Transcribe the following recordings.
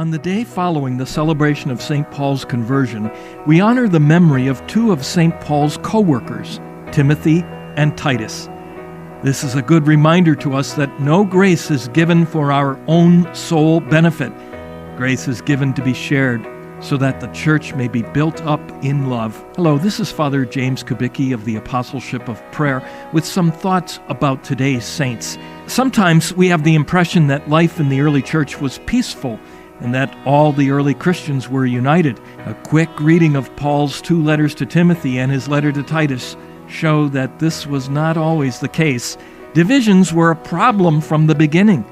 On the day following the celebration of St. Paul's conversion, we honor the memory of two of St. Paul's co-workers, Timothy and Titus. This is a good reminder to us that no grace is given for our own sole benefit. Grace is given to be shared so that the church may be built up in love. Hello, this is Father James Kubicki of the Apostleship of Prayer with some thoughts about today's saints. Sometimes we have the impression that life in the early church was peaceful and that all the early Christians were united. A quick reading of Paul's two letters to Timothy and his letter to Titus show that this was not always the case. Divisions were a problem from the beginning.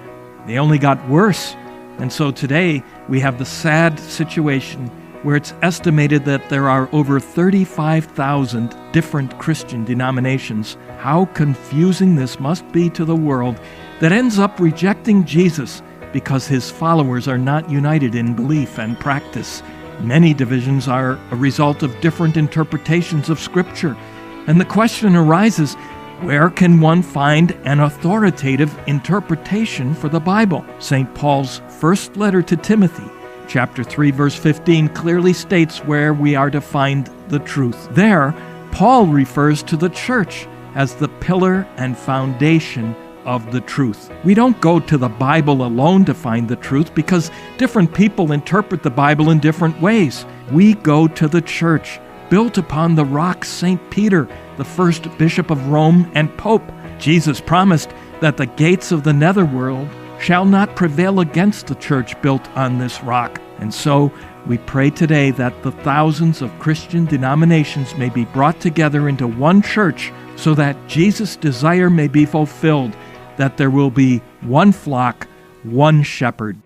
They only got worse. And so today we have the sad situation where it's estimated that there are over 35,000 different Christian denominations. How confusing this must be to the world that ends up rejecting Jesus because his followers are not united in belief and practice. Many divisions are a result of different interpretations of Scripture. And the question arises, where can one find an authoritative interpretation for the Bible? St. Paul's first letter to Timothy, chapter 3, verse 15, clearly states where we are to find the truth. There, Paul refers to the church as the pillar and foundation of the truth. We don't go to the Bible alone to find the truth because different people interpret the Bible in different ways. We go to the church, built upon the rock St. Peter, the first bishop of Rome and Pope. Jesus promised that the gates of the netherworld shall not prevail against the church built on this rock. And so we pray today that the thousands of Christian denominations may be brought together into one church so that Jesus' desire may be fulfilled, that there will be one flock, one shepherd.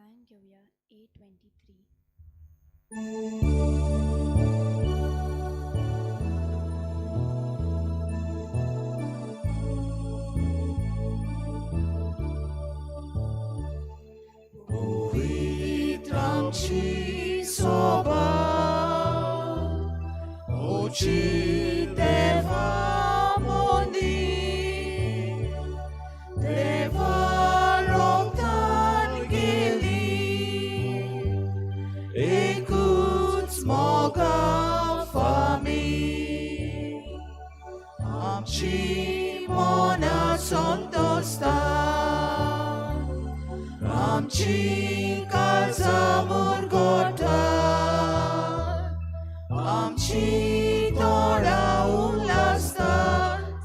गायन घेवया A23. Ci soba oči deva moni deva roktan geli ekut moga fami amchi mona sontosta amchi काळजामूर गोठा आमची तोंडा उल्हासता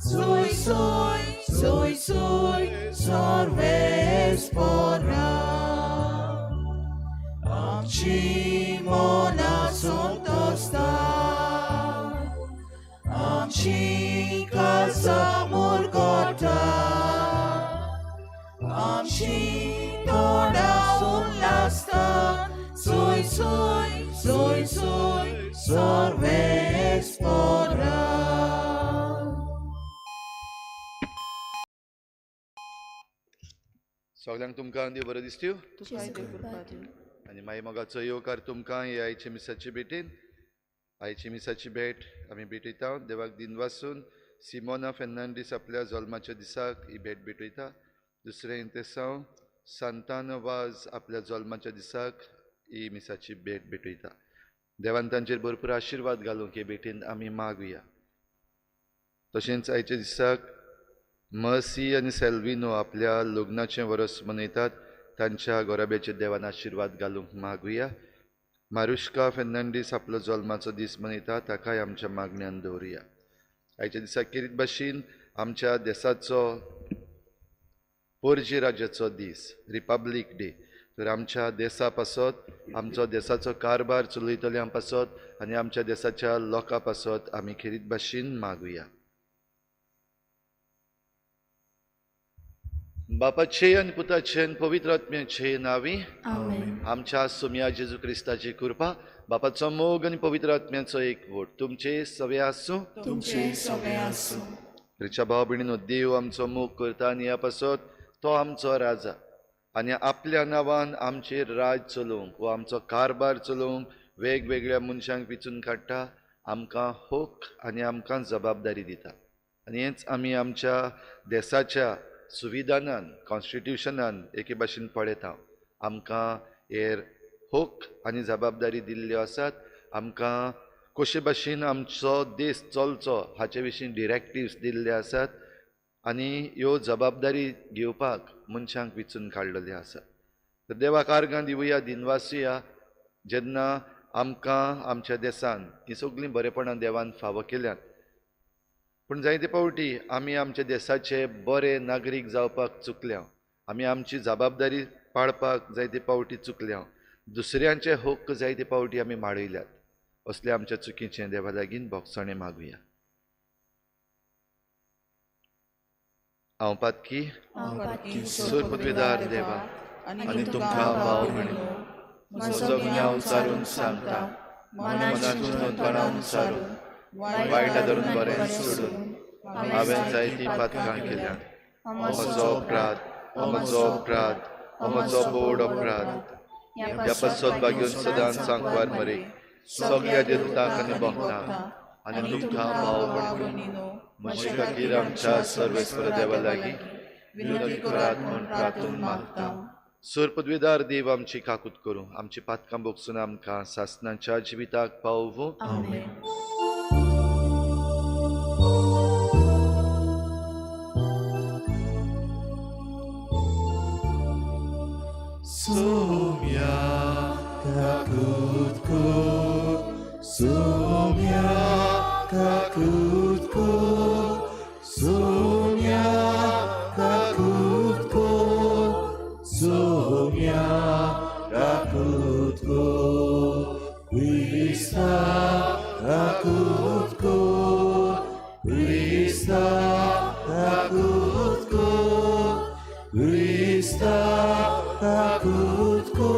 सुय सुय सुय सुय सर्वेस्पोरा आमची मनां संतोसता आमची काळजामूर गोठा आमची तोंडा उल्हासता सुय सुय सुय सुय सर्वेस्पोरा. सगल्यांक तुमकां देव बरो दिसत्यो जेजू कृपा दिवं. आनी मागीर मोगाचो येवकार तुमकां हे आयचे मिसाचे भेटेन. आयची मिसाची भेट आमी भेटयता देवाक दिनवासून. सिमोना फेर्नांडीस आपल्या जल्माच्या दिसाक ही भेट भेटयता. दुसरें इंतेसांव सांतान वाज आपल्या जल्माच्या दिसाक ही मिसाची भेट भेटयता. देवान तांचेर भरपूर आशिर्वाद घालूंक हे भेटेन आमी मागुया. तशेंच आयच्या दिसाक मसी आनी सेल्विनो आपल्या लग्नाचें वर्स मनयतात. तांच्या गोराब्याचेर देवान आशिर्वाद घालूंक मागुया. मारुश्का फेर्नांडीस आपलो जल्माचो दीस मनयता, ताकाय आमच्या मागण्यान दवरुया. आयच्या दिसा खेरीत भाशेन आमच्या देसाचो पोरजी राज्याचो दीस, रिपब्लीक डे. तर आमच्या देसा पासत, आमचो देसाचो कारभार चलयतल्यां पासत आनी आमच्या देसाच्या लोकां पासत आमी खेरीत भाशेन मागुया. बापाचे आनी पुताचे आनी पवित्र आत्म्याचे नांवी आमेन. आमच्या सोम्या जेजू क्रिस्ताची कृपा, बापाचो मोग आनी पवित्र आत्म्याचो एकवट तुमचे सगळे आसूं. तुमचे सगळे आसूं. रिच्या भाव भयणीनो, देव आमचो मोग करता आनी ह्या पासत तो आमचो राजा आनी आपल्या नांवान आमचेर राज चलोवंक वा आमचो कारभार चलोवंक वेगवेगळ्या मनशांक विचून काडटा, आमकां हक आनी आमकां जबाबदारी दिता. आनी हेंच आमी आमच्या देसाच्या सुविधानान, कॉन्स्टिट्युशनान एके भाशेन पळयता. आमकां हेर हक आनी जबाबदारी दिल्ल्यो आसात. आमकां कशे भाशेन आमचो देश चलचो हाचे विशीं डिरेक्टिव्स दिल्ले आसात आनी ह्यो जबाबदारी घेवपाक मनशांक विचून काडलेले आसा. तर देवाक आर्गां दिवया, दिनवासुया जेन्ना आमकां आमच्या देसान हीं सगळीं बरेपणां देवान फावो केल्यात. पूण जायते फावटी आमी आमच्या देसाचे बरे नागरीक जावपाक चुकल्या, आमी आमची जबाबदारी पाळपाक जायते फावटी चुकल्या, दुसऱ्यांचे हक्क जायते फावटी आमी माडयल्यात. असले आमच्या चुकीचें देवा लागीं भोगसणें मागुया. हांव पातकी सुरपदवीदार देवा आनी तुमकां भाव भयणीनो म्हजो गुन्यांव सारून सांगता, मनातून तणावन सारून वायट धरून बरें सोडून हांवें जायतीं पातकां केल्यात. म्हजो अपराध, म्हजो अपराध, म्हजो बोड अपराध. ह्या पासत बागेवन सदांच सांकवार मरे सगळ्या देवतांक आनी भक्तांक आनी तुमकां भाव भयणीनो म्हजे खातीर आमच्या सर्वेस्पर देवा लागीं विनंती करात म्हूण प्रार्थून मागता. सुरपदवीदार देव आमची काकूत करूं, आमची पातकां भोगसून आमकां सासनाच्या जिविताक पावोवं. आमेन. Sumia kakutku, sumia kakutku, sumia kakutku, sumia kakutku, Krista kakutku, Krista kakutku, Krista kakutku,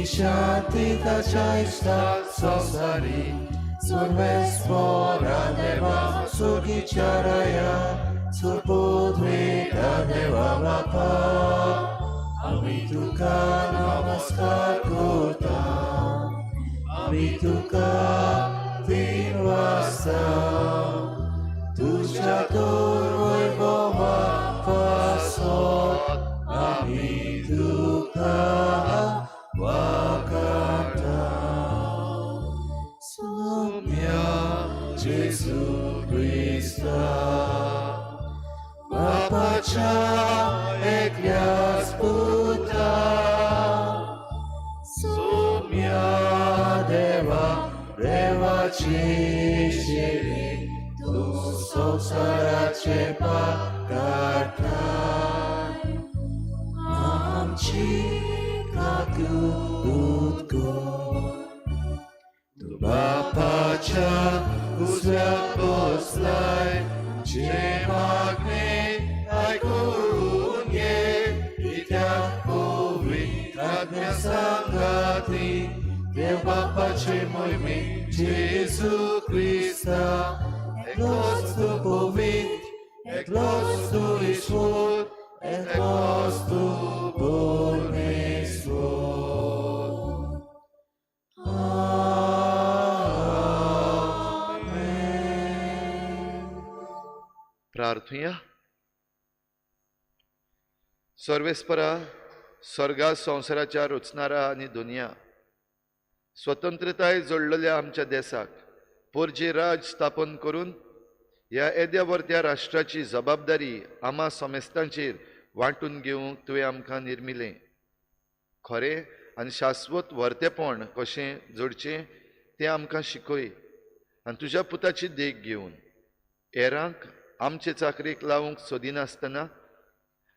शांती ताच्या इश्टा संवसारी सर्वेस्परा देवा सुगीच्या राया सुपुद्विता देवा बापा आमी तुका नमस्कार करता आमी तुका दिनवासता तुज्या तोर वैभवा पासत आमी तुका वाकाटा सोम्या जेजू क्रिस्ता बापाच्या एकल्याच पुता सोम्या देवा देवाची शिरी तूं संवसाराचे पाप काडटाय आमची काकूत कर तूं बापाच्या उजव्याक बसलाय आमचे मागणे आयकून घे कित्याक पवित्र आत्म्या सांगाती देव बापाचे मोहिमे जेजू क्रिस्ता एकलोच तूं पवित्र एकलोच तूं ईश्वर एकलोच तूं परमेश्वर. आमेन. प्रार्थुया. सर्वेस्परा स्वर्गा संवसाराच्या रचणारा आनी दुनिया स्वतंत्रताय जोडलेल्या आमच्या देसाक पोरजे राज स्थापन करून ह्या येद्या वर्त्या राष्ट्राची जबाबदारी आमा समेस्तांचेर वांटून घेवंक तुवें आमकां निर्मिलें. खरें आनी शाश्वत वर्तेपण कशें जोडचें तें आमकां शिकय आनी तुज्या पुताची देख घेवन हेरांक आमचे चाकरेक लावंक सोदिनासतना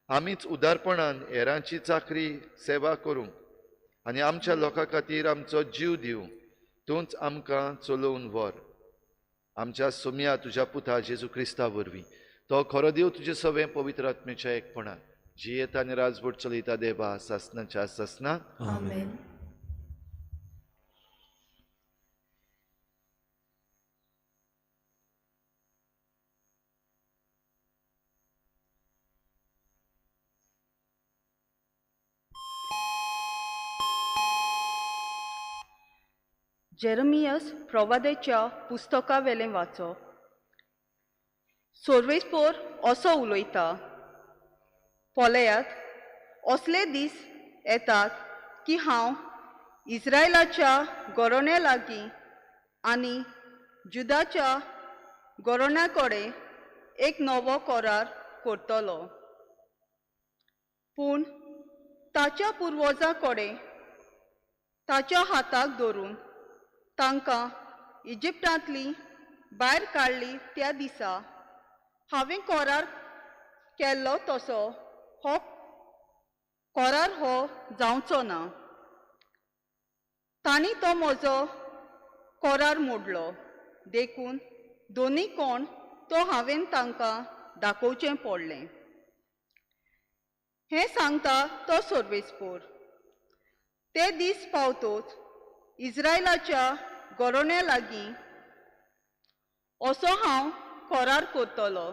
आमीच उदारपणान हेरांची चाकरी सेवा करूंक आनी आमच्या लोकां खातीर आमचो जीव दिवंक तूंच आमकां चलोवन व्हर. आमच्या सोम्या तुज्या पुता जेजू क्रिस्ता वरवीं तो खरो देव तुजे सवें पवित्र आत्मेच्या एकपणान जियेता आनी राजवट चलयता देवा सासनाच्या सासना. आमेन. जेरमियस प्रवादेच्या पुस्तका वेलें वाचो. सोर्वेस्पोर असो उलयता, पळयात असले दीस येतात की हांव इस्रायलाच्या गोरण्या लागीं आनी जुदाच्या गोरण्या कडेन एक नवो करार करतलो, पूण ताच्या पुर्वजां कडेन ताच्या हाताक धरून तांकां इजिप्तांतली भायर काडली त्या दिसा हांवें करार केल्लो तसो हो करार हो जावचो ना. तांणी तो म्हजो करार मोडलो, देखून दोनी कोण तो हांवें तांकां दाखोवचें पडलें. हें सांगता तो सर्वेस्पोर. ते दीस पावतोच इस्रायलाच्या गोरण्या लागीं असो हांव करार करतलो,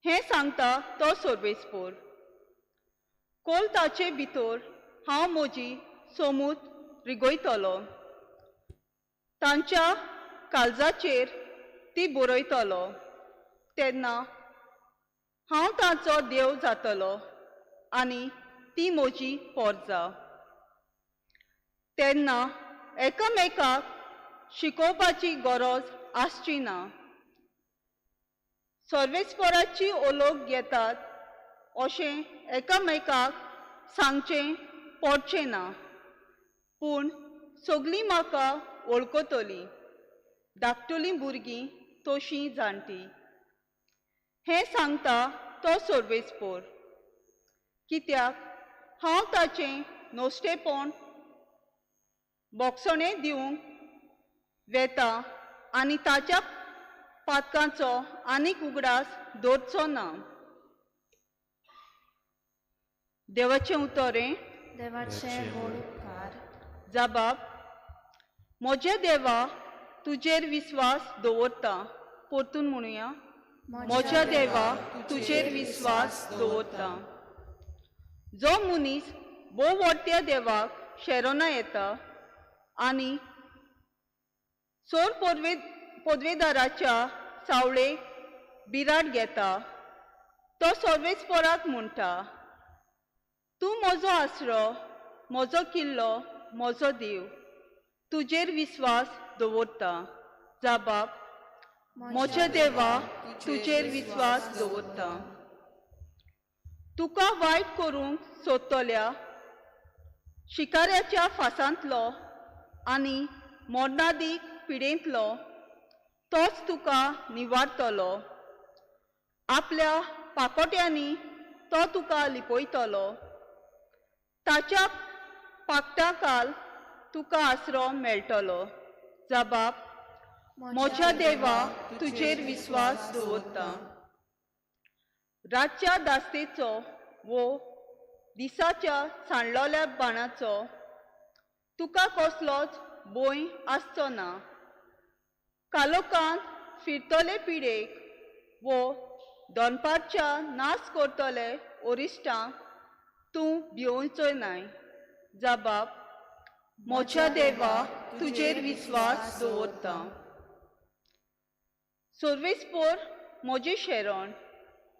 हें सांगता तो सर्वेस्पोर. कोल ताचे भितर हांव म्हजी सोमूत रिगयतलो, तांच्या काळजाचेर ती बरयतलो, तेन्ना हांव तांचो देव जातलो आनी ती म्हजी पोरजा. तेन्ना एकामेकाक शिकोवपाची गरज आसची ना. सर्वेस्पराची ओलोक घेतात अशें एकामेकाक सांगचें पडचें ना, पूण सगळीं म्हाका वळखतलीं, धाकटुलीं भुरगीं तशीं जाणटी. हें सांगता तो सर्वेस्पोर, कित्याक हांव ताचें नश्टेपण बोगसणें दिवंक वेता आनी ताच्या पातकांचो आनीक उगडास दवरचो ना. देवाचें उतर हें. देवाचे व्हड उपकार. जबाब म्हज्या देवा तुजेर विस्वास दवरता. परतून म्हणुया. म्हज्या देवा तुजेर विस्वास दवरता. जो मनीस भोव व्हडत्या देवाक शेरोना येता आनी सोर पदवेदाराच्या सावळेक बिराड घेता तो सर्वेस्पराक म्हणटा, तूं म्हजो आसरो, म्हजो किल्लो, म्हजो देव, तुजेर विस्वास दवरता. जबाब म्हज्या देवा तुजेर विस्वास दवरता. तुका वायट करूंक सोदतल्या शिकाऱ्याच्या फासांतलो आनी मोडनादीक पिडेंतलो तोच तुका निवारतलो. आपल्या पाकोट्यांनी तो तुका लिपयतलो. ताच्या पाकटाकाल तुका आसरो मेळटलो. जबाब म्हज्या देवा तुजेर विस्वास दवरता. रातच्या दास्तेचो वो दिसाच्या सांडलोल्या बाणाचो तुका कसलोच भंय आसचो ना. कालोकांत फिरतले पिडेक वो दनपारच्या नाश करतले ओरिश्टांक तूं भिवचो नाय. जबाब म्हज्या देवा तुजेर विस्वास दवरता. सर्वेस्पोर म्हजें शेरण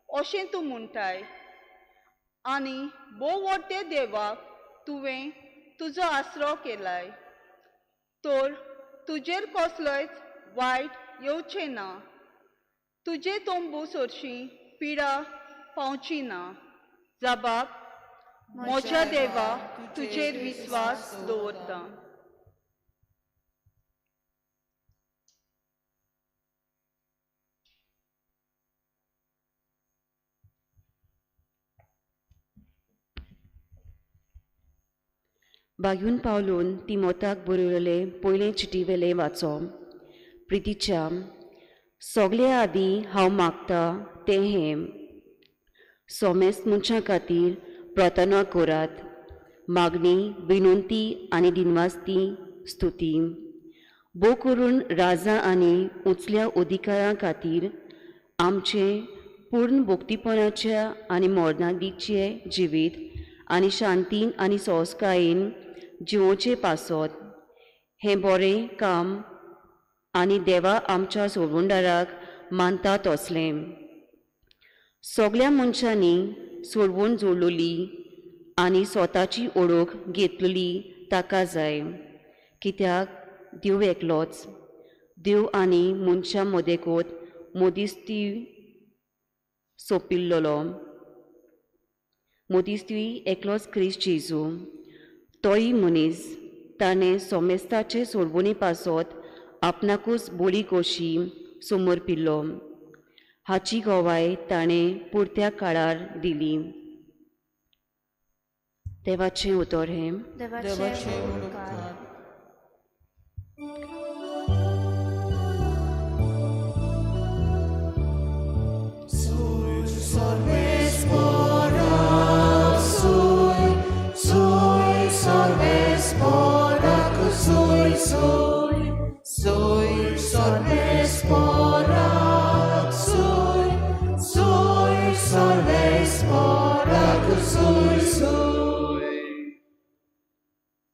अशें तूं म्हणटाय आनी भोव व्हडल्या देवाक तुवें तुजो आसरो केलाय तर तुजेर कसलोच वायट येवचें ना. तुजे तंबू सरशी पिडा पावची ना. जबाब म्हज्या देवा तुजेर विस्वास दवरता. बागून पावलून तिमोताक बरयलेले पयले चिटी वेले वाचो. प्रितीच्या सगळे आदीं हांव मागता तें हें, सोमेस्त मनशां खातीर प्रार्थना करात, मागणी विनंती आनी दिनवास्ती स्तुती भोव करून राजा आनी उंचल्या अधिकारां खातीर आमचें पूर्ण भक्तीपणाच्या आनी मरणादीचें जिवीत आनी शांतीन आनी सोंसकायेन जिवोचे पासत हें बरें काम आनी देवा आमच्या सोडवणदाराक मानता तसलें. सगल्या मनशांनी सोडवण जोडलोली आनी स्वताची ओळख घेतलेली ताका जाय, कित्याक देव एकलोच देव आनी मनशां मदेकोत मदीस्ती सोंपिल्लो मदीस्ती एकलोच क्रिस्त जेजू. तोय मनीस ताणें सोमेस्ताचे सोडवणी पासत आपणाकूच बोली कशी समर्पिल्लो हाची गवाय ताणें पुरत्या काळार दिली. देवाचें उतर हें. देवाचे उपकार.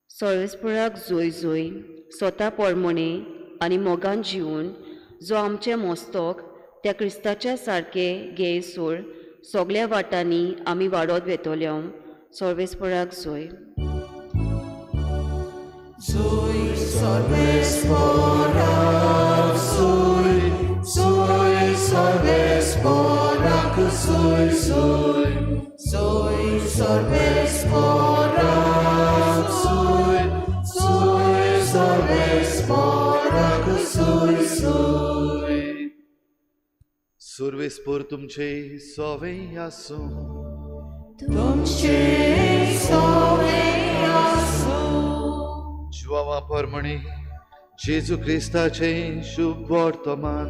सोळेसपुराक जोय जोय स्वता पोरमणे आनी मोगान जिवन जो आमचे मोस्तक त्या क्रिस्ताच्या सारके गेय सोड सगल्या वाटांनी आमी वाडत वेतले. सोळवेसपुराक जोय जोय सर्वेस्पराक जोय जोय सर्वेस्पराक जोय जोय जोय सर्वेस्पराक जोय जोय सर्वेस्पराक जोय जोय. सुर्वेस्पोर तुमचे सोवे आसूं. तुमचे सोवे आसूं. जुवावा परमणे जेजू क्रिस्ताचें शुभ वर्तमान.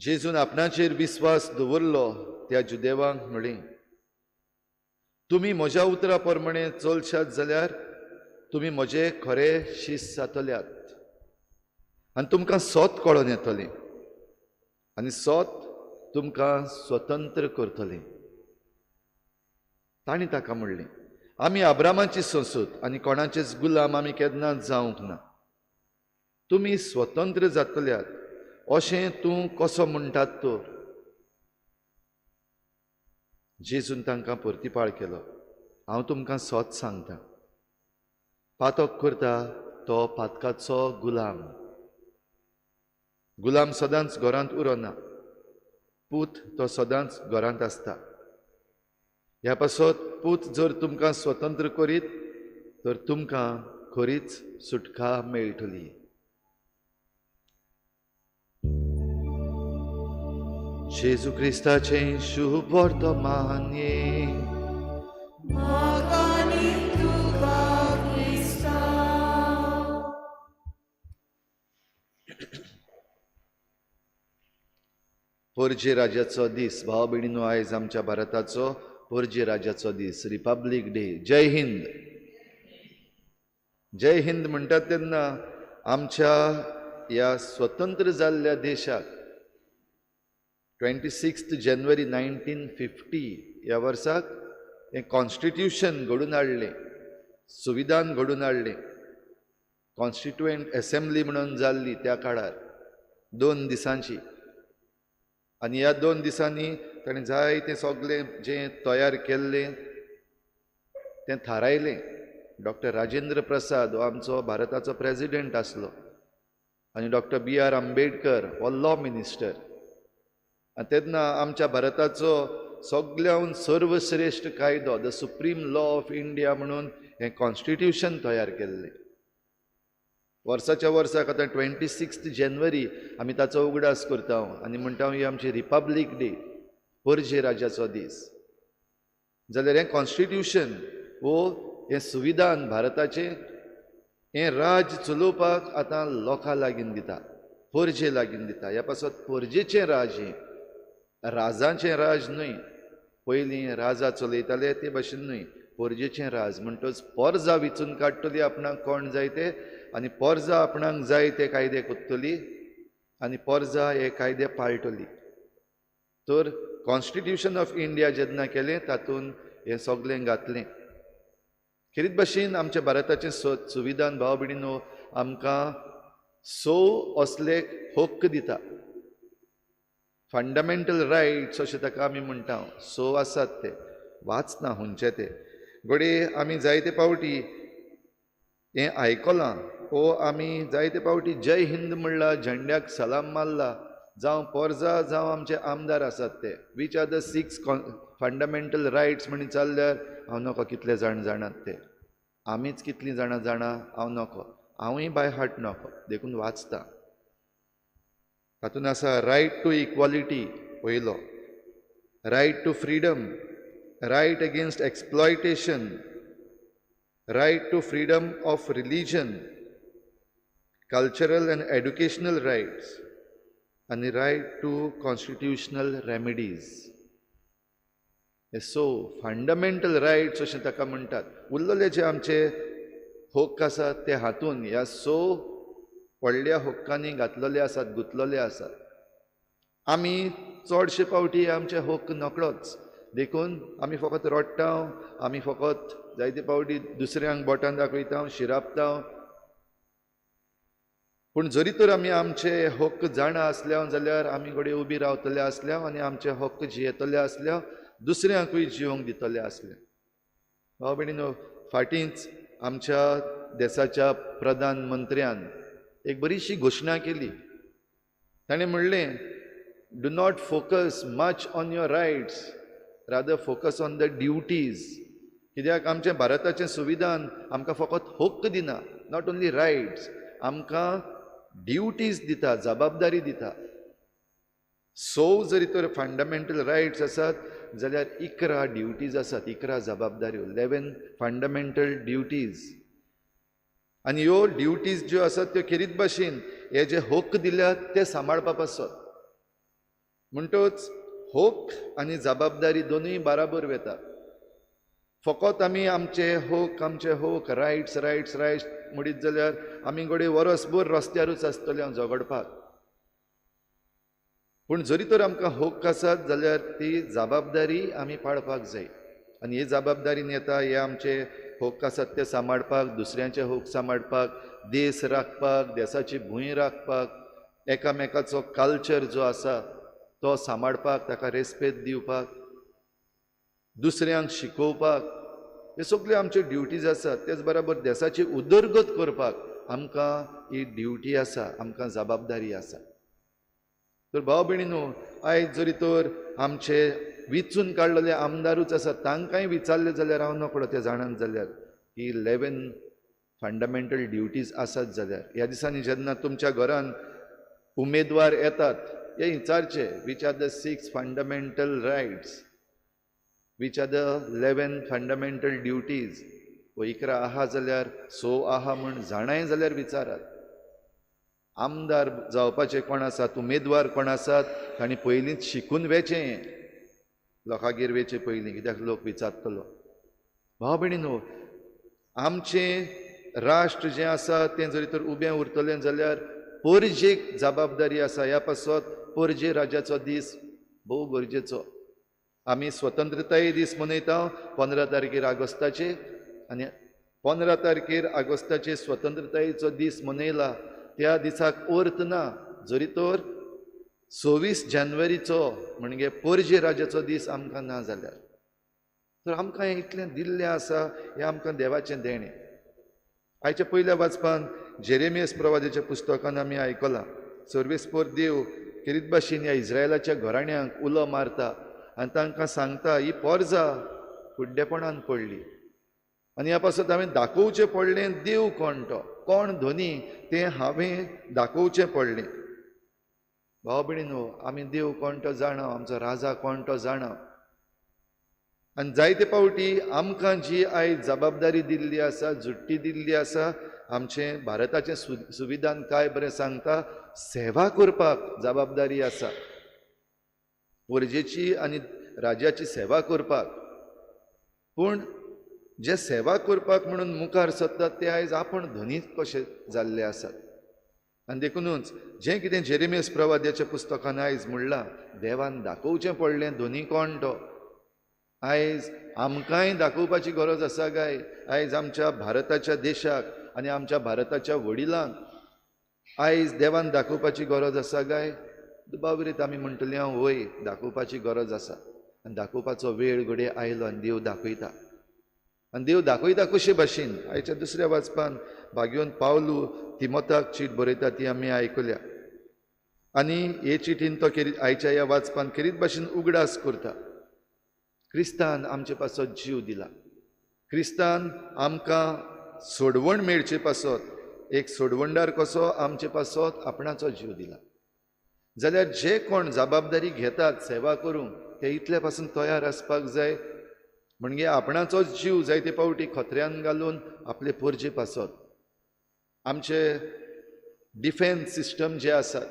जेजून आपणाचेर विस्वास दवरलो त्या जुदेवांक म्हळें, तुमी म्हज्या उतरा प्रमाणे चलशात जाल्यार तुमी म्हजे खरे शीस जातल्यात आनी तुमकां सोत कळोन येतलें आनी सोत तुमकां स्वतंत्र करतलें. तांणी ताका म्हणलें, आमी अब्रामाची संसूत आनी कोणाचेच गुलाम आमी केन्नाच जावंक ना. तुमी स्वतंत्र जातल्यात अशें तूं कसो म्हणटात तर? जेजून तांकां परतिपाळ केलो, हांव तुमकां सत सांगता, पातक करता तो पातकाचो गुलाम. गुलाम सदांच घरांत उरना, पूत तो सदांच घरांत आसता. ह्या पासत पूत जर तुमकां स्वतंत्र करीत तर तुमकां खरीच सुटका मेळटली. जेजू क्रिस्ताचें शुभ वर्तमान. पोरजे राज्याचो दीस. भाव भयणीनो, आयज आमच्या भारताचो पोरजे राज्याचो दीस, रिपब्लीक डे. जय हिंद. जय हिंद म्हणटात तेन्ना आमच्या ह्या स्वतंत्र जाल्ल्या देशाक 26 जानेवारी 1950 ह्या वर्साक हें कॉन्स्टिट्युशन घडून हाडलें, संविधान घडून हाडलें. कॉन्स्टिट्युएंट एसेंब्ली म्हणून जाल्ली त्या काळार 2 दिसांची, आनी ह्या 2 दिसांनी ताणें जायतें सगळें जें तयार केल्लें तें थारायलें. डॉक्टर राजेंद्र प्रसाद हो आमचो भारताचो प्रेजिडेंट आसलो आनी डॉक्टर बी.आर. आंबेडकर हो लॉ मिनिस्टर. आनी तेन्ना आमच्या भारताचो सगळ्याहून सर्वश्रेश्ठ कायदो, the supreme law of India म्हणून हें कॉन्स्टिट्युशन तयार केल्लें. वर्साच्या वर्साक आतां 26 जानेवारी आमी ताचो उगडास करता आनी म्हणटा ही आमची रिपब्लीक डे, पोरजे राज्याचो दीस. जाल्यार हें कॉन्स्टिट्युशन वो हें संविधान भारताचें हें राज्य चलोवपाक आतां लोकां लागीं दिता, पोरजे लागीं दिता. ह्या पासत पोरजेचें राज हें राजांचें राज न्हय. पयलीं राजा चलयताले ते भाशेन न्हय, पोरजेचें राज म्हणटच पोरजा विचून काडटली आपणाक कोण जाय ते, आनी पोरजा आपणाक जाय ते कायदे कोत्तली आनी पोरजा हे कायदे पाळटली. तर कॉन्स्टिट्युशन ऑफ इंडिया जेन्ना केलें तातूंत हें सगळें घातलें. खेरीत भाशेन आमच्या भारताचें संविधान भाव भयणीनो आमकां 6 असले हक्क दिता, फंडामेंटल रायट्स अशें ताका आमी म्हणटा. 6 आसात ते, वाचना हुंचे ते. घडये आमी जायते पावटी हें आयकलां वो आमी जायते पावटी जय हिंद म्हणला, झेंड्याक सलाम मारला, जावं पोरजा जावं आमचे आमदार आसात ते. Which are the 6 fundamental rights म्हण विचारल्यार हांव नको कितले जाण जाणात ते, आमीच कितलीं जाणां जाणा हांव नको, हांवूय बाय हार्ट नको, देखून वाचता. तातूंत आसा रायट टू इक्वॉलिटी पयलो, right to freedom, right against exploitation, right to freedom of religion, cultural and educational rights आनी रायट टू कॉन्स्टिट्युशनल रेमेडीज. हे सो फंडामेंटल रायट्स अशें ताका म्हणटात. उरलेले जे आमचे हक्क आसात ते हातून ह्या 6 व्हडल्या हक्कांनी घातलेले आसात, गुंतलेले आसात. आमी चडशे पावटी आमचे हक्क नकळोच, देखून आमी फकत रडटा, आमी फकत जायते पावटी दुसऱ्यांक बोटान दाखयता, शिरापता. पूण जरी तर आमी आमचे हक्क जाणा आसल्या जाल्यार आमी घडये उबी रावतले आसल्या आनी आमचे हक्क जियेतले आसल्या, दुसऱ्यांकूय जिवंक दितले आसले. भाव भयणीनो, फाटींच आमच्या देशाच्या प्रधानमंत्र्यान एक बरीशी घोशणा केली. ताणें म्हणलें, do not focus much on your rights, rather focus on the duties. कित्याक आमचें भारताचें संविधान आमकां फकत हक्क दिना, not only rights, आमकां ड्युटीज दिता, जबाबदारी दिता. 6 जरी तर फंडामेंटल रायट्स आसात जाल्यार 11 ड्युटीज आसात, 11 जबाबदाऱ्यो, 11 फंडामेंटल ड्युटीज. आनी ह्यो ड्युटीज ज्यो आसात त्यो खेरीत भाशेन हे जे हक्क दिल्यात ते सांबाळपा पासत. म्हणटच होक आनी जबाबदारी दोनूय बाराबर वेता. फकत आमी आमचे होक आमचे होक रायट्स रायट्स रायट्स म्हणीत जाल्यार आमी घडये वरसभर रस्त्यारूच आसतले हांव झगडपाक. पूण जरी तर आमकां होक आसात जाल्यार ती जबाबदारी आमी पाळपाक जाय. आनी ही जबाबदारीन येता हे आमचे होक आसात ते सांबाळपाक, दुसऱ्यांचे होक सांबाळपाक, देश राखपाक, देशाची भूंय राखपाक, एकामेकाचो कल्चर जो आसा तो सांबाळपाक, ताका रेस्पेद दिवपाक, दुसऱ्यांक शिकोवपाक, हे सगळे आमच्यो ड्युटीज आसात. तेच बराबर देशाची उदरगत करपाक आमकां ही ड्युटी आसा, आमकां जबाबदारी आसा. तर भाव भयणीनो, आयज जरी तर आमचे विचून काडलेले आमदारूच आसात तांकांय विचारले जाल्यार हांव नकळो ते जाणात जाल्यार ही 11 फंडामेंटल ड्युटीज आसात जाल्यार ह्या दिसांनी जेन्ना तुमच्या घरान उमेदवार येतात हे विचारचे, which are the 6 fundamental rights, which are the 11 fundamental duties. वो 11 आहा जाल्यार 6 आहा म्हूण जाणाय जाल्यार विचारात. आमदार जावपाचे कोण आसात, उमेदवार कोण आसात तांणी पयलींच शिकून वेचें, लोकांगेर वेचें पयलीं, कित्याक लोक विचारतलो. भाव भयणीनो, आमचें राष्ट्र जें आसा तें जरी तर उबें उरतलें जाल्यार परजेक जबाबदारी आसा. ह्या पासत परजे राजाचो दीस भोव गरजेचो. आमी स्वतंत्रताय दीस मनयता 15 तारखेर ऑगस्टाचे, आनी 15 तारखेर ऑगस्टाचे स्वतंत्रतायेचो दीस मनयला त्या दिसाक अर्थ ना जरी तर 26 जानेवारीचो म्हणजे परजे राजाचो दीस आमकां ना जाल्यार. तर आमकां हें इतलें दिल्लें आसा, हें आमकां देवाचें देणें. आयच्या पयल्या वाचपान जेरेमियस प्रवादाच्या पुस्तकान आमी आयकलां, सर्वेस्पोर देव खेरीत भाशेन ह्या इस्रायलाच्या घराण्यांक उलो मारता आनी तांकां सांगता ही पोरजा कुड्डेपणान पडली आनी ह्या पासत हांवें दाखोवचें पडलें देव कोण तो, कोण धनी तें हांवें दाखोवचें पडलें. भाव भयणीनो, आमी देव कोण तो जाणा, आमचो राजा कोण तो जाणा. आनी जायते फावटी आमकां जी आयज जबाबदारी दिल्ली आसा, झुट्टी दिल्ली आसा, आमचें भारताचें संविधान काय बरें सांगता, सेवा करपाक जबाबदारी आसा, परजेची आनी राज्याची सेवा करपाक. पूण जे सेवा करपाक म्हणून मुखार सरतात ते आयज आपूण धनीच कशे जाल्ले आसात. आनी देखुनूच जें कितें जेरेमियस प्रवाद्याच्या पुस्तकान आयज म्हणलां, देवान दाखोवचें पडलें धनी कोण तो. आयज आमकांय दाखोवपाची गरज आसा काय? आयज आमच्या भारताच्या देशाक आनी आमच्या भारताच्या वडिलांक आयज देवान दाखोवपाची गरज आसा काय? दुबावरीत आमी म्हणटली हांव वय, दाखोवपाची गरज आसा. आनी दाखोवपाचो वेळ घडये आयलो आनी देव दाखयता. आनी देव दाखयता कशे भाशेन? आयच्या दुसऱ्या वाचपान भाग्योन पावलू तिमोताक चीट बरयता ती आमी आयकल्या. आनी हे चिटीन तो खेरीत आयच्या ह्या वाचपान खेरीत भाशेन उगडास करता, क्रिस्तान आमचे पासत जीव दिला, क्रिस्तान आमकां सोडवण मेळचे पासत, एक सोडवणदार कसो आमचे पासत आपणाचो जीव दिला. जाल्यार जे कोण जबाबदारी घेतात सेवा करूंक ते इतले पासून तयार आसपाक जाय, म्हणजे आपणाचोच जीव जायते फावटी खतऱ्यान घालून आपले परजे पासत. आमचे डिफेन्स सिस्टम जे आसात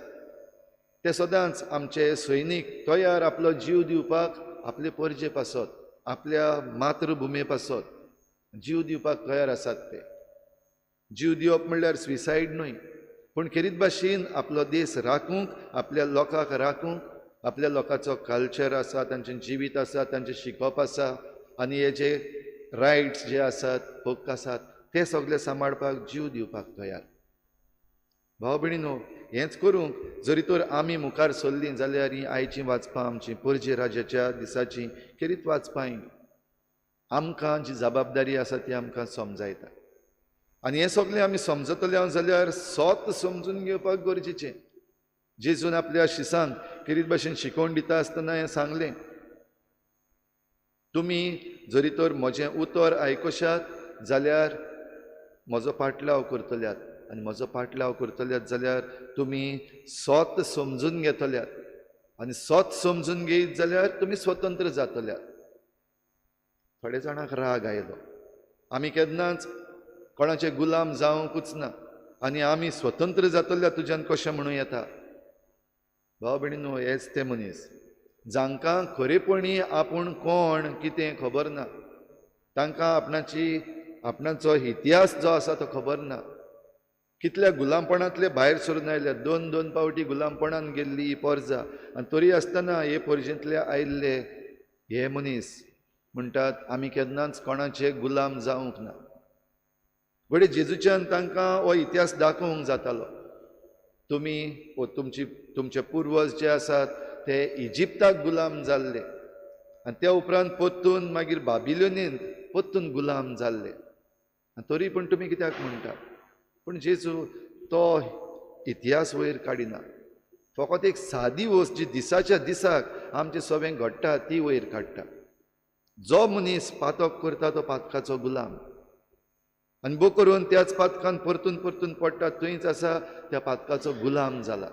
ते सदांच आमचे सैनीक तयार आपलो जीव दिवपाक आपले परजे पासत, आपल्या मातृभुमे पासत जीव दिवपाक तयार आसात. ते जीव दिवप म्हणल्यार सुसायड न्हय, पूण खेरीत भाशेन आपलो देश राखूंक, आपल्या लोकांक राखूंक, आपल्या लोकांचो कल्चर आसा, तांचें जिवीत आसा, तांचें शिकप आसा आनी हे जे रायट्स जे आसात, हक्क आसात ते सगळे सांबाळपाक जीव दिवपाक तयार. भाव भयणीनो, हेंच करूंक जरी तर आमी मुखार सरलीं जाल्यार हीं आयचीं वाचपां आमचीं परजे राजाच्या दिसाचीं खेरीत वाचपां आमकां जी जबाबदारी आसा ती आमकां समजायता. आनी हें सगळें आमी समजतले जाल्यार सोत समजून घेवपाक गरजेचें. जेजून आपल्या शिसांक खेरीत भाशेन शिकोवन दिता आसतना हें सांगलें, तुमी जरी तर म्हजें उतर आयकशात जाल्यार म्हजो पाटलाव करतल्यात, आनी म्हजो पाटलाव करतल्यात जाल्यार तुमी सोत समजून घेतल्यात, आनी सोत समजून घेयत जाल्यार तुमी स्वतंत्र जातल्यात. थोडे जाणांक राग आयलो, आमी केन्नाच कोणाचे गुलाम जावंकूच ना आनी आमी स्वतंत्र जातल्या तुज्यान कशें म्हणूं येता? भाव भयणीनो, हेच ते मनीस जांकां खरेपणी आपूण कोण कितें खबर ना, तांकां आपणाचो इतिहास जो आसा तो खबर ना. कितल्या गुलामपणांतले भायर सरून आयल्या, दोन दोन पावटी गुलामपणान गेल्ली ही पोरजा, आनी तरी आसतना हे पोरजेंतले आयिल्ले हे मनीस म्हणटात आमी केन्नाच कोणाचे गुलाम जावंक ना. घडये जेजूच्यान तांकां हो इतिहास दाखोवंक जातालो, तुमी वो तुमचे पुर्वज जे आसात ते इजिप्ताक गुलाम जाल्ले आनी त्या उपरांत परतून मागीर बाबिलोनींत परतून गुलाम जाल्ले, आनी तरी पूण तुमी कित्याक म्हणटा? पूण जेजू तो इतिहास वयर काडिना, फकत एक सादी वस्त जी दिसाच्या दिसाक आमचे सगळें घडटा ती वयर काडटा. जो मनीस पातक करता तो पातकाचो गुलाम, आनी बो करून त्याच पातकान परतून परतून पडटा, थंयच आसा त्या पातकाचो गुलाम जाला.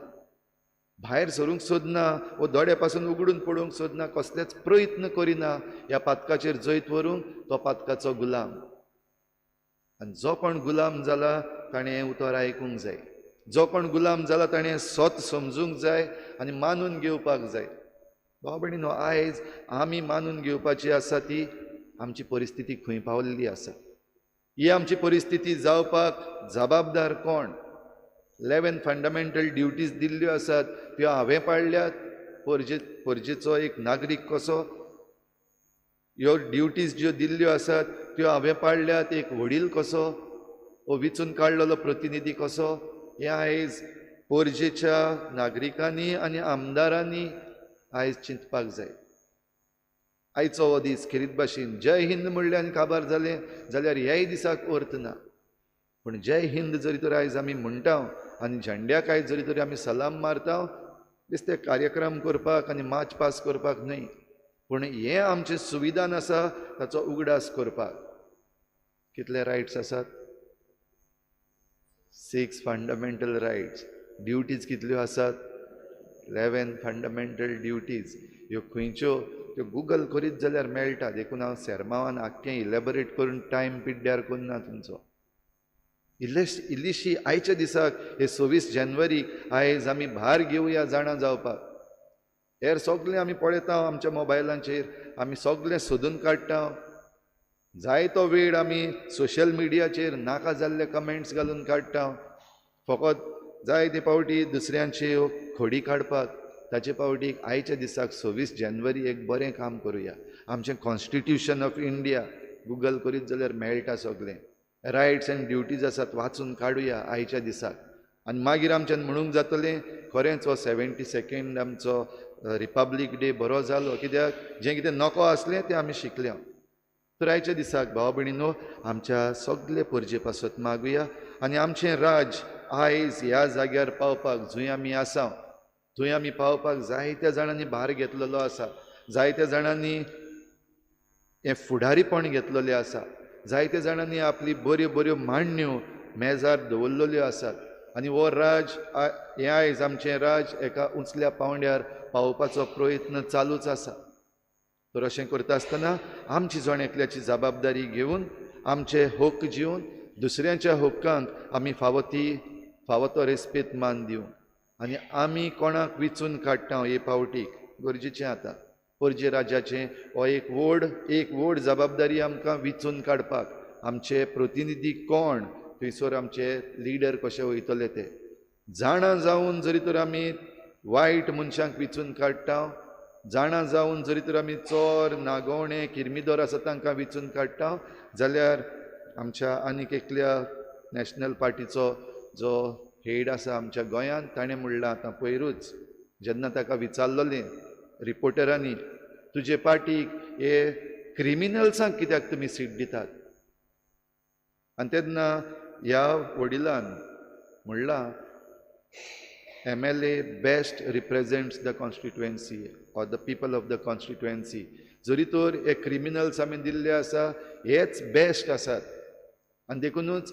भायर सरूंक सोदना वो दोळे पासून उगडून पडूंक सोदना, कसलेच प्रयत्न करिना ह्या पातकाचेर जैत व्हरूंक, तो पातकाचो गुलाम. आनी जो कोण गुलाम जाला ताणें हें उतर आयकूंक जाय, जो कोण गुलाम जाला ताणें सत समजूंक जाय आनी मानून घेवपाक जाय. भाव भयणीनो, आयज आमी मानून घेवपाची आसा ती आमची परिस्थिती खंय पावल्ली आसा. ही आमची परिस्थिती जावपाक जबाबदार कोण? 11 फंडामेंटल ड्युटीज दिल्ल्यो आसात त्यो हांवें पाळल्यात पोरजेचो एक नागरीक कसो. ह्यो ड्युटीज ज्यो दिल्ल्यो आसात त्यो हांवें पाळल्यात एक व्हडील कसो वो विचून काडलेलो प्रतिनिधी कसो. हें आयज पोरजेच्या नागरिकांनी आनी आमदारांनी आयज चिंतपाक जाय. आयचो हो दीस खेरीत भाशेन जय हिंद म्हणलें आनी काबार जालें जाल्यार ह्याय दिसाक अर्थ ना. पूण जय हिंद जरी तर आयज आमी म्हणटा आनी झेंड्याक आयज जरी तरी आमी सलाम मारता, बेश्टे कार्यक्रम करपाक आनी मार्च पास करपाक न्हय, पूण हें आमचें सुविधान आसा ताचो उगडास करपाक. कितले रायट्स आसात? 6 फंडामेंटल रायट्स. ड्युटीज कितल्यो आसात? 11 फंडामेंटल ड्युटीज. ह्यो खंयच्यो त्यो गुगल करीत जाल्यार मेळटा, देखून हांव सेर्मावान आख्खें इलेबोरेट करून टायम पिड्ड्यार करिना तुमचो. इल्लीशी आयच्या दिसाक हे 26 जानेवारी आयज आमी भार घेवया जाणा जावपाक. हेर सगळें आमी पळयता आमच्या मोबायलांचेर, आमी सगळें सोदून काडटा, जायतो वेळ आमी सोशल मिडियाचेर नाका जाल्ले कमेंट्स घालून काडटा, फकत जायते पावटी दुसऱ्यांच्यो खोडी काडपाक. ताचे पावटीक आयच्या दिसाक 26 जानेवारी एक बरें काम करुया. आमचें कॉन्स्टिट्युशन ऑफ इंडिया गुगल करीत जाल्यार मेळटा सगळें, रायट्स आनी ड्युटीज आसात वाचून काडुया आयच्या दिसाक. आनी मागीर आमच्यान म्हणूंक जातलें खरेंच हो 72nd आमचो रिपब्लीक डे बरो जालो, कित्याक जें कितें नको आसलें तें आमी शिकल्या. तर आयच्या दिसाक भाव भयणीनो आमच्या सगळे पोरजे पासत मागुया आनी आमचें राज आयज ह्या जाग्यार पावपाक जंय आमी आसा थंय आमी पावपाक जायत्या जाणांनी भार घेतलेलो आसा, जायत्या जाणांनी हें फुडारीपण घेतलेलें आसा, जायत्या जाणांनी आपली बऱ्यो बऱ्यो मांडण्यो मेजार दवरलेल्यो आसात. आनी हो राज हें आयज आमचें राज एका उंचल्या पावंड्यार पावोवपाचो प्रयत्न चालूच आसा. तर अशें करता आसतना आमची जण एकल्याची जबाबदारी घेवन आमचे हक्क जिवन दुसऱ्यांच्या हक्कांक आमी फावो ती फावो तो रेस्पेद मान दिवन आनी आमी कोणाक विचून काडटा हे पावटीक गरजेचें आतां पोरजे राज्याचें हो एक व्हड जबाबदारी आमकां विचून काडपाक. आमचे प्रतिनिधी कोण थंयसर आमचे लिडर कशे वयतले ते जाणा जावन जरी तर आमी वायट मनशांक विचून काडटा, जाणा जावन जरी तर आमी चोर नागोवणे किर्मिदोर आसा तांकां विचून काडटा जाल्यार आमच्या आनीक एकल्या नॅशनल पार्टीचो जो हेड आसा आमच्या गोंयांत ताणें म्हणलां आतां पयरूच जेन्ना ताका विचारलेलें रिपोर्टरांनी, तुजे पार्टीक हे क्रिमिनल्सांक कित्याक तुमी सीट दितात? आनी तेन्ना ह्या वडिलान म्हणलां MLA best represents the constituency or the people of the constituency. जरी तर हे क्रिमिनल्स आमी दिल्ले आसा हेच बेस्ट आसात आनी देखुनूच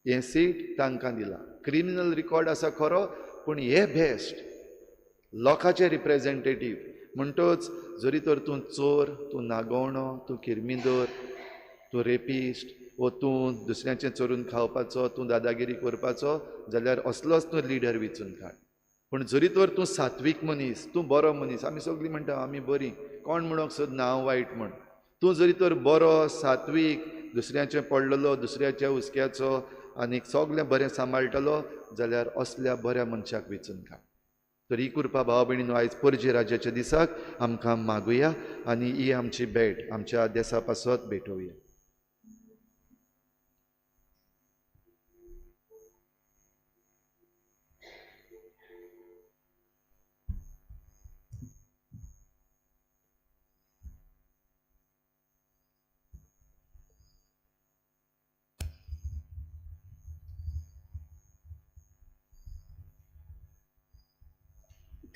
हें सीट तांकां दिलां. क्रिमिनल रिकॉर्ड आसा खरो, पूण हे बेस्ट लोकांचे रिप्रेजेंटेटीव. म्हणटच जरी तर तूं चोर, तूं नागोवणो, तूं किर्मिदोर, तूं रेपिस्ट वो तूं दुसऱ्यांचें चोरून खावपाचो, तूं दादागिरी करपाचो जाल्यार असलोच तूं लिडर विचून काड. पूण जरी तर तूं सात्वीक मनीस, तूं बरो मनीस, आमी सगळीं म्हणटा आमी बरीं, कोण म्हणूंक सोदना हांव वायट म्हण. तूं जरी तर बरो सात्वीक, दुसऱ्याचें पडलेलो, दुसऱ्याच्या हुस्क्याचो आनी सगळें बरें सांबाळटलो जाल्यार असल्या बऱ्या मनशाक वेंचून काड. तर ही कृपा भाव भयणीनो आयज परजे राज्याच्या दिसाक आमकां मागुया आनी ही आमची भेट आमच्या देसा पासत भेटोवया.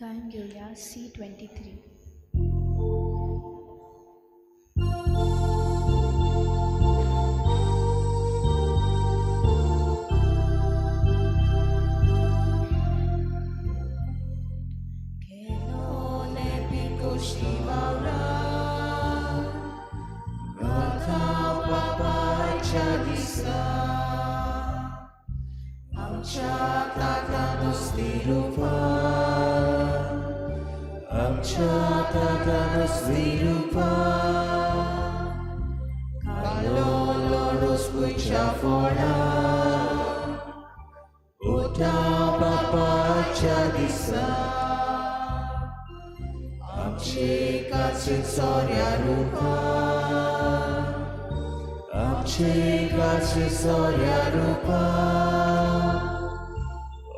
गायन घेवया C23. Che non è picco scivavrà, Rata papacia disa, Amcha tata nosti rupa, Amcha tata nosti rupa, Kalolo ruspuicha fora, Uta papacia disa, Amche sensoria rupa, Amche sensoria rupa,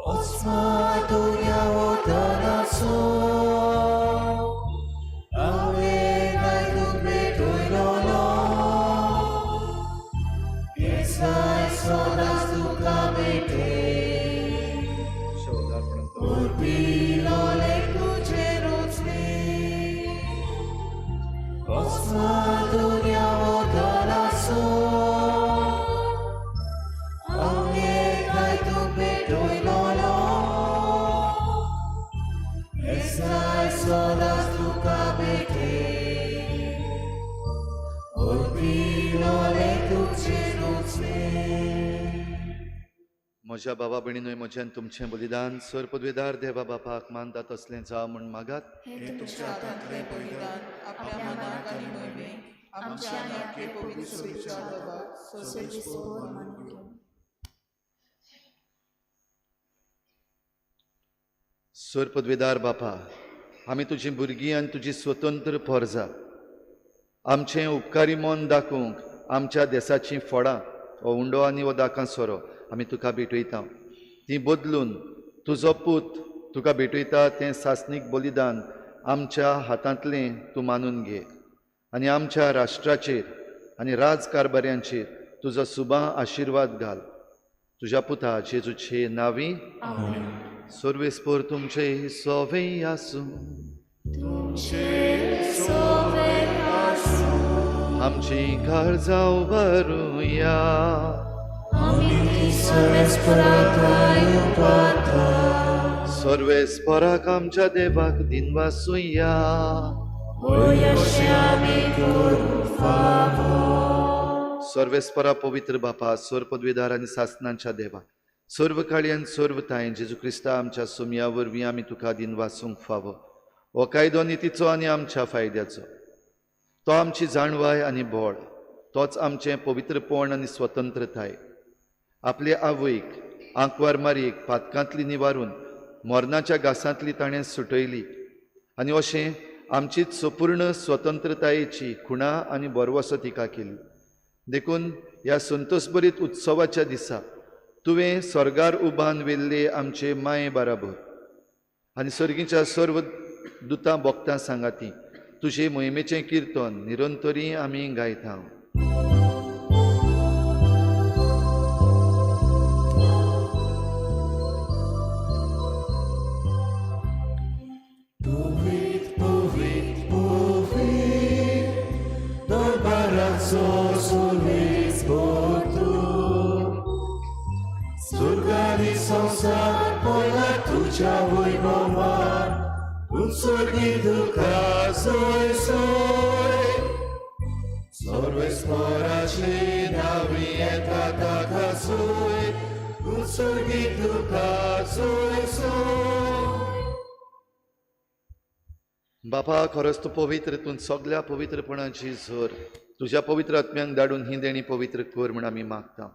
Osma dunya otanaso, Ave nai metuilolo, Esai sodas duca mete, Urpilole tuceruzne, Osma dunya otanaso, Ave nai metuilolo, Esai sodas duca mete, Urpilole tuceruzne. म्हज्या बाबा भयणीनूय म्हज्यान तुमचें बलिदान sir पदवेदार देवा बापाक मानता तसलें जावं म्हूण मागात. हे तुमच्या हातांतलें बलिदान आपल्या मनाक आनी मोहिमेक आमच्या आनी आपले पवित्र सभेच्या देवाक सर्वेस्पोर मानून घेवं. सर पदवेदार बापा, आमी तुजी भुरगीं आनी तुजी स्वतंत्र पोरजा, आमचें उपकारी मन दाखोवंक आमच्या देसाचीं फळां हो उंडो आनी हो दाकां सोरो आमी तुका भेटयता. ती बदलून तुजो पूत तुका भेटयता तें सासणीक बलिदान आमच्या हातांतलें तूं मानून घे आनी आमच्या राष्ट्राचेर आनी राजकारभाऱ्यांचेर तुजो सुबा आशिर्वाद घाल. तुज्या पुता जेजूचे नांवी सर्वेस्पोर तुमचे सोवे आसूं. आमची काळजां उबारुया. सर्वेस्पोराक आमच्या देवाक दिनवासुया. सर्वेस्परा पवित्र बापा, सर्व पदवीदार आनी सासनांच्या देवा, सर्व काळी आनी सर्व तांय जेजू क्रिस्ता आमच्या सोमया वरवीं आमी तुका दिनवासूंक फावो. हो कायदो नितीचो आनी आमच्या फायद्याचो, तो आमची जाणवाय आनी बळ, तोच आमचें पवित्रपण आनी स्वतंत्रताय. आपले आवयक आंकवार मारयेक पातकांतली निवारून मरणाच्या घासांतली ताणें सुटयली आनी अशें आमचीच संपूर्ण स्वतंत्रतायेची खुणा आनी भरवसो तिका केली. देखून ह्या संतोषभरीत उत्सवाच्या दिसा तुवें स्वर्गार उबान व्हेल्ले आमचे माये बराबर आनी सर्गीच्या सर्व दुतां भक्तां सांगाती तुजे मोहिमेचें किर्तन निरंतरी आमी गायता. Unsurgi duka soy soy. बापा, खरोच तूं पवित्र, तूं सगल्या पवित्रपणाची झर. तुज्या पवित्र आत्म्यांक धाडून ही देणी पवित्र कर म्हूण आमी मागता.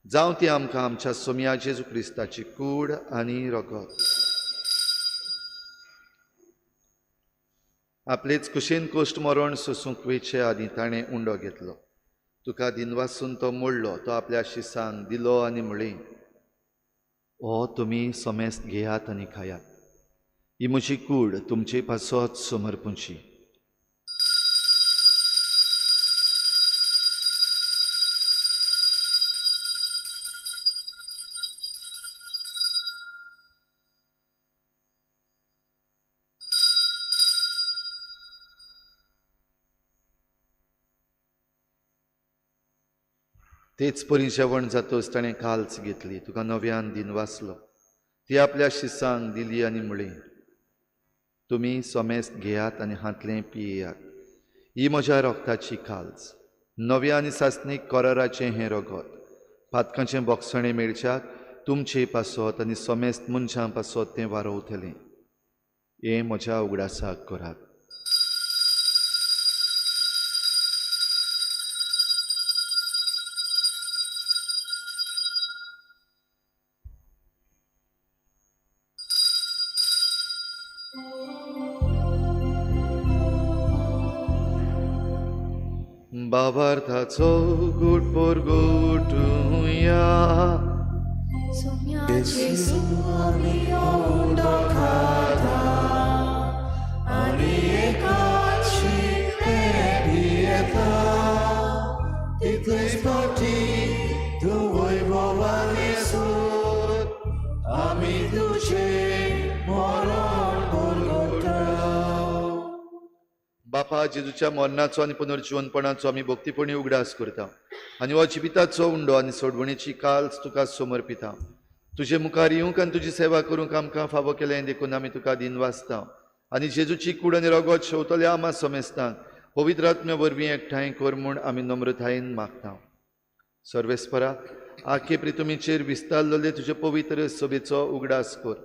जावं ती आमकां आमच्या सोमया जेजू क्रिस्ताची कूड आनी रगत. आपलेच कुशीन कोश्ट मरण सोसूंक वेचे आदीं ताणें उंडो घेतलो. तुका दिनवासून तो मोडलो, तो आपल्या शिसांक दिलो आनी म्हळें, ओ तुमी समेस्त घेयात आनी खायात, ही म्हजी कूड तुमचे पासत समर्पूंची. तेच परी जेवण जातच ताणें काल्च घेतली, तुका नव्यान दिनवासलो, ती आपल्या शिसांक दिली आनी म्हळें, तुमी समेस्त घेयात आनी हांतलें पियेयात, ही म्हज्या रोगताची काल्च, नव्या आनी सासणीक कराराचें हें रगत, पातकांचें बोगसणें मेळच्याक तुमचे पासत आनी समेस्त मनशां पासत तें वारोवतलें. हें म्हज्या उगडासाक करात. बाबार्थाचो गुट पोरगोटुया. बापा, जेजूच्या मरणाचो आनी पुनर्जिवनपणाचो आमी भक्तीपणी उगडास करता आनी हो जिविताचो उंडो आनी सोडवणेची काल्च तुका समर्पिता. तुजे मुखार येवंक आनी तुजी सेवा करूंक आमकां फावो केलें देखून आमी तुका दिनवासता आनी जेजूची कूड आनी रगत शेवतल्या आमा समेस्तांक पवित्र आत्म्या वरवीं एकठांय कर म्हूण आमी नम्रतायेन मागता. सर्वेस्परा, आखे प्रितुमीचेर विस्तारलेले तुजे पवित्र सभेचो उगडास कर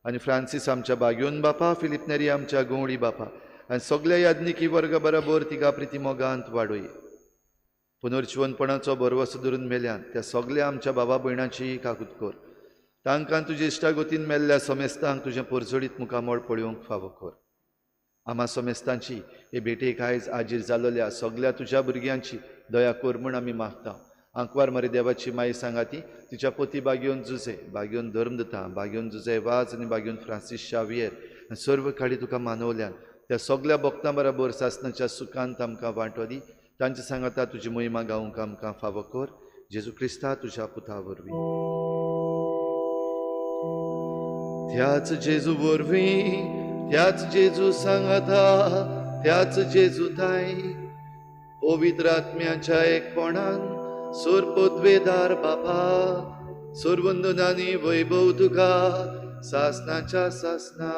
आनी फ्रांसीस आमच्या बाग्योन बापा, फिलीप नेरी आमच्या गवळी बापा आनी सगल्या याज्ञिकी वर्गा बराबर तिका प्रिती मोगांत वाडोय. पुनर्जिवनपणाचो भरवसो धरून मेल्यान त्या सगल्या आमच्या बाबा भयणाची काकूत कर. तांकां तुजे इश्टागतीन मेल्ल्या समेस्तांक तुजें परजळीत मुखामळ पळोवंक फावो कर. आमा समेस्तांची हे भेटेक आयज आजीर जाल्ल्या सगल्या तुज्या भुरग्यांची दया कर म्हूण आमी मागता. आंकवार मरे देवाची माई सांगाती, तिच्या पोती बागेवन जुजे, बागेवन धर्मदता, बागेवन जुजे वाज आनी बागेवन फ्रांसीस शावियर आनी सर्व काळी तुका मानवल्यान त्या सगल्या भक्तां बराबर सासणाच्या सुखांत आमकां वांटो दी. तांचे सांगाता तुजी महिमा गावंक आमकां फावो कर. जेजू क्रिस्ता तुज्या पुता वरवीं. त्याच जेजू वरवीं, त्याच जेजू सांगाता, त्याच जेजू ताई पवित्र आत्म्याच्या एकपणान सोर पदवेदार बापा, सोरवंदनानी वैभव तुका सासनाच्या सासना.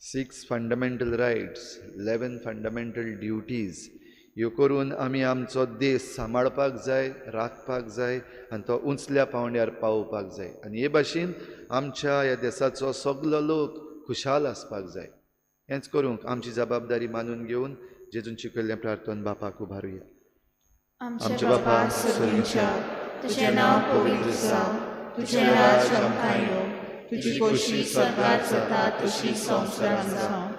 Six fundamental rights, 11 fundamental duties ह्यो करून आमी आमचो देश सांबाळपाक जाय, राखपाक जाय आनी तो उंचल्या पावंड्यार पावोवपाक जाय आनी हे भाशेन आमच्या ह्या देसाचो सगलो लोक खुशाल आसपाक जाय. हेंच करूंक आमची जबाबदारी मानून घेवन जेजून शिकयल्लें प्रार्थन बापाक उबारुया. आमच्या बापा स्वर्गीच्या, तुझें नांव पवित्र जावं, तुझें राज्य आमकां येवं, तुजी खोशी स्वर्गात जाता तशी संवसारांत जावं.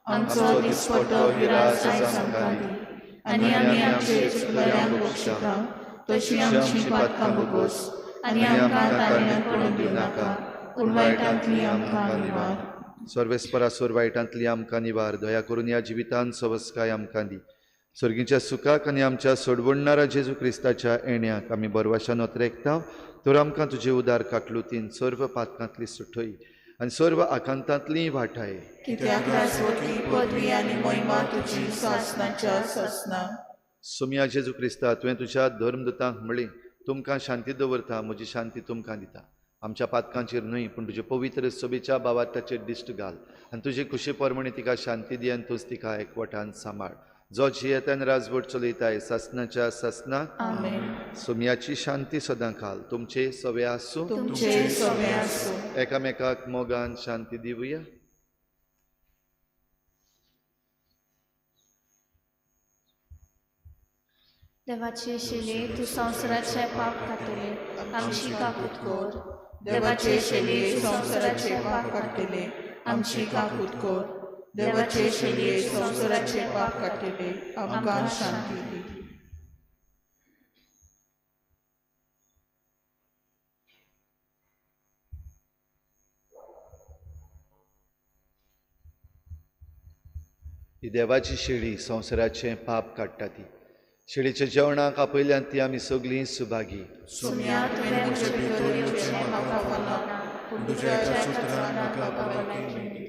आमचो दिसपटो विरास आयज आमकां दी आनी आमी आमचे चुकलल्यांक बक्षिता तशी आमची पातकां भोगोस आनी आमकां तारण्याक पडून दिवं नाका, पूण वायटांतली आमकां निवार. सर्वेस्परा, सोर वायटांतली आमकां निवार. दया करून ह्या जिवितांत सवस्काय आमकां दी. स्वर्गीच्या सुखाक आनी आमच्या सोडवणणारा जेजू क्रिस्ताच्या येण्याक आमी बरवाशान अत्रेकता. तर आमकां तुजे उदार काकलुतीन सर्व पातकांतली सुटय आनी सर्व आकांतांतली वाटाय. कित्याक राजवटी, पदवी आनी महिमा तुजी सासणाच्या सासना. सोमया जेजू क्रिस्ता, तुवें तुज्या धर्मदूतांक म्हळें, तुमकां शांती दवरता, म्हजी शांती तुमकां दिता. आमच्या पातकांचेर न्हय पूण तुजे पवित्र सभेच्या बावार्थाचेर दिश्ट घाल आनी तुजे खुशे प्रमाणे तिका शांती दी आनी तूंच तिका एकवटान सांबाळ, जो जियेतान राजवट चलयताय सासनाच्या सासना. आमेन. सोम्याची शांती सदां काल तुमचे सवे आसूं. तुमचे सवे आसूं. एकामेकाक मोगान शांती दिवया. देवाचे शेले तूं संवसाराचे पाप काडटले, आमची काकूत कर. देवाचे शेलये संवसाराचे पाप काडटले, आमची काकूत कर. देवाचे शेलये संवसाराचे पाप काडटले, आमकां शांती दी. ही देवाची शेळी संवसाराचें पाप काडटा. ती शेळीच्या जेवणाक आपयल्यान ती आमी सगळीं सुभागी. सोम्या, तुवें म्हजे भितर येवचें म्हाका फावना, पूण तुज्या एका उतरान म्हाका भलायकी मेळटली.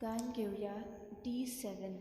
गायन घेवया D7.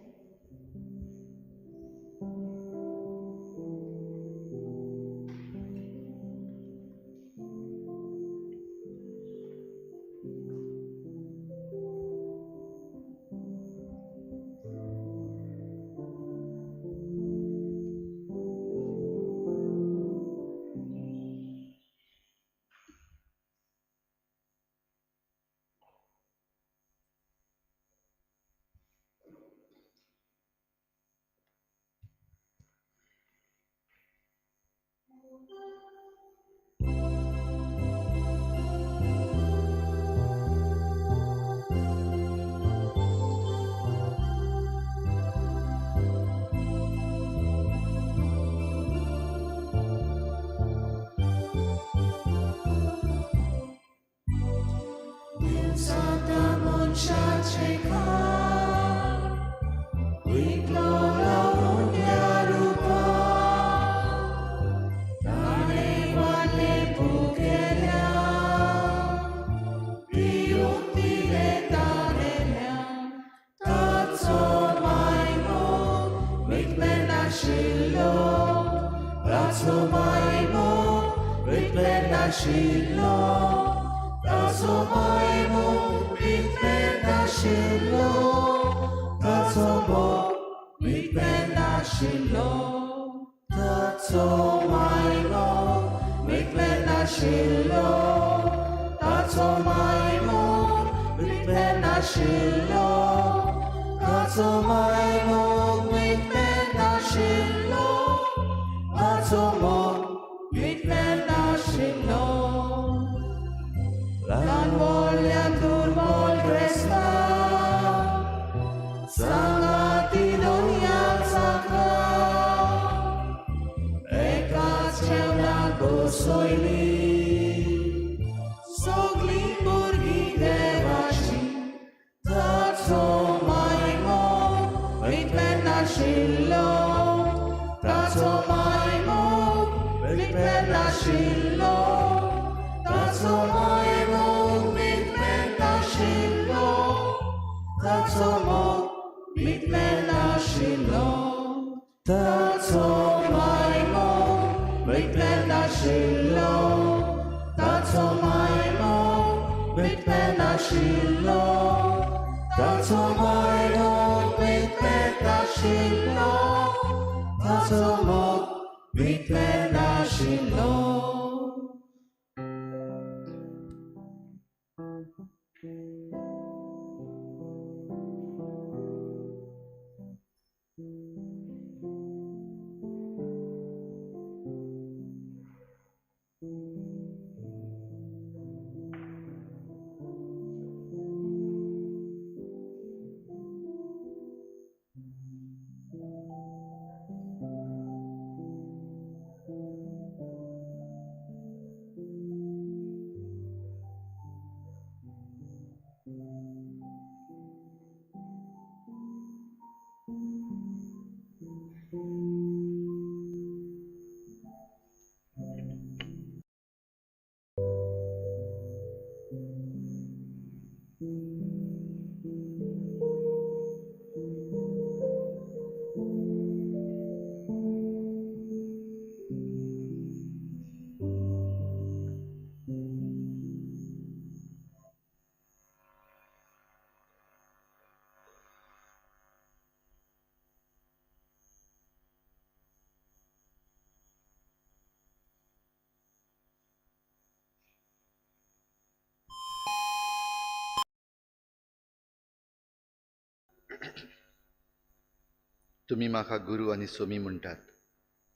तुमी म्हाका गुरू आनी सोमी म्हणटात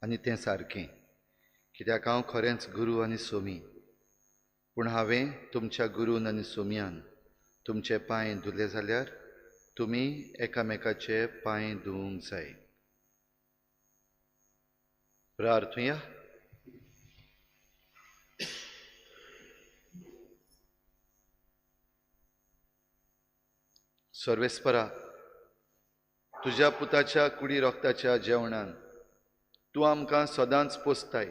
आनी तें सारकें, कित्याक हांव खरेंच गुरू आनी सोमी. पूण हांवें तुमच्या गुरून आनी सोमयान तुमचे पांय धुले जाल्यार तुमी एकामेकाचे पांय धुवंक जाय. प्रार्थुया. सर्वेस्परा, तुज्या पुताच्या कुडी रोगताच्या जेवणान तूं आमकां सदांच पोसताय.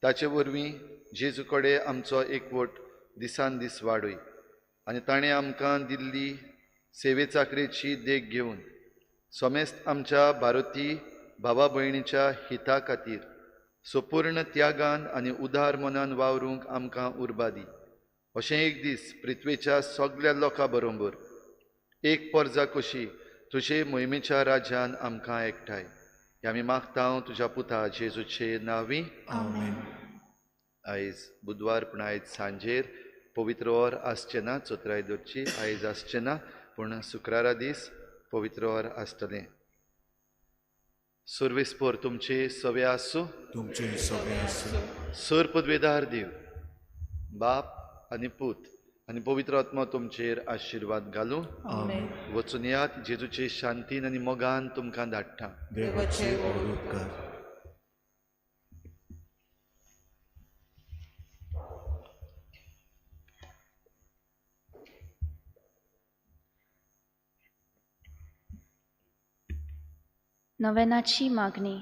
ताचे वरवीं जेजू कडेन आमचो एकवट दिसान दीस वाडय आनी ताणें आमकां दिल्ली सेवे चाकरेची देख घेवन समेस्त आमच्या भारतीय भावा भयणीच्या हिता खातीर संपूर्ण त्यागान आनी उदार मनान वावरूंक आमकां उर्बा दी. अशें एक दीस पृथ्वेच्या सगळ्या लोकां बरोबर एक परजा कशी तुजे मोहिमेच्या राज्यान आमकां एकठांय. हे आमी मागता तुज्या पुता जेजूचे नांवी. आमेन. आयज बुधवार, पूण आयज सांजेर पवित्र or आसचें ना. चोत्राय दवरची आयज आसचें ना, पूण शुक्रारा दीस पवित्र or आसतलें. सर्वेस्पर तुमचे सवे आसूं. तुमचे सवे आसूं. सर पदवेदार देव बाप आनी पूत आनी पवित्र आत्मा तुमचेर आशिर्वाद घालूं. आमेन. वचून यात, जेजूचे शांतीन आनी मोगान तुमकां धाडटा. देवाचे व्हड उपकार. नवेनाची मागणी.